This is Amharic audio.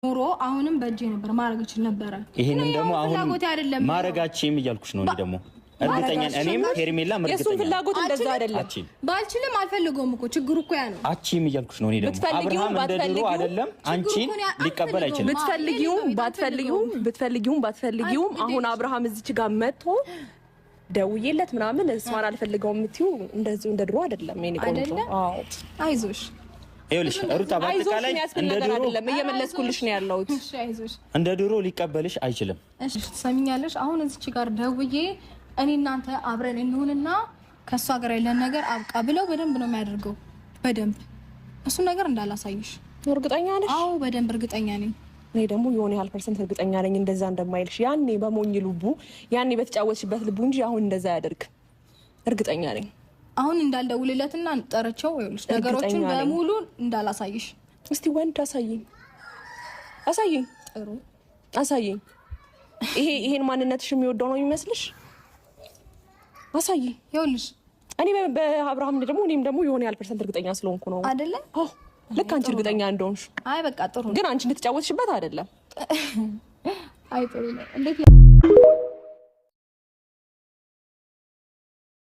ኖሮ አሁንም በእጄ ነበር ማድረግ እችል ነበረ። ይሄንን ደግሞ አሁን ፍላጎቴ አይደለም። ማረጋችም እያልኩሽ ነው። እኔ ደግሞ እርግጠኛ እኔም ሄርሜላም የእሱን እርግጠኛ ፍላጎት እንደዛ አይደለም። አቺም ባልችልም አልፈልገውም እኮ፣ ችግሩ እኮ ያ ነው። አቺም እያልኩሽ ነው። እኔ ደግሞ ብትፈልጊውም አብርሃም እንደ ድሮ ባትፈልጊውም አይደለም፣ አንቺን እኮ ነው ሊቀበል አይችልም። ብትፈልጊውም ባትፈልጊውም፣ ብትፈልጊውም ባትፈልጊውም አሁን አብርሃም እዚች ጋር መጥቶ ደውዬለት ምናምን እሷን አልፈልገውም የምትይው እንደዚሁ እንደ ድሮ አይደለም የኔ ቆንጆ። አይደለ? አዎ። አይዞሽ። ይኸውልሽ ሩታ፣ አይዞሽ በአጠቃላይ የሚያስብል እንደ ነገር ድሮ አይደለም። እየመለስኩልሽ ነው ያለሁት። እሺ አይዞሽ። እንደ ድሮ ሊቀበልሽ አይችልም። እሺ ትሰሚኛለሽ? አሁን እዚች ጋር ደውዬ እኔ እናንተ አብረን እንሁንና ከእሷ ጋር ያለን ነገር አብቃ ብለው በደንብ ነው የሚያደርገው። በደንብ እሱን ነገር እንዳላሳይሽ። እርግጠኛ ነሽ? አዎ በደንብ እርግጠኛ ነኝ። እኔ ደግሞ የሆነ ያህል percent እርግጠኛ ነኝ እንደዛ እንደማይልሽ። ያኔ በሞኝ ልቡ፣ ያኔ በተጫወትሽበት ልቡ እንጂ አሁን እንደዛ አያደርግም። እርግጠኛ ነኝ። አሁን እንዳልደውልለትና ጠርቼው ይኸውልሽ ነገሮችን እርግጠኛ ነኝ። በሙሉ እንዳላሳይሽ። እስቲ ወንድ አሳይኝ፣ አሳይኝ፣ ጥሩ። አሳይኝ። ይሄን ማንነትሽ የሚወደው ነው የሚመስልሽ? አሳይኝ። ይኸውልሽ እኔ በአብርሃም ደግሞ እኔም ደግሞ የሆነ ያህል percent እርግጠኛ ስለሆንኩ ነው። አይደለ? አዎ፣ ልክ አንቺ እርግጠኛ እንደሆንሽ አይ በቃ ጥሩ ነው። ግን አንቺ እንድትጫወትሽበት አይደለም። አይ ጥሩ ነው። እንዴት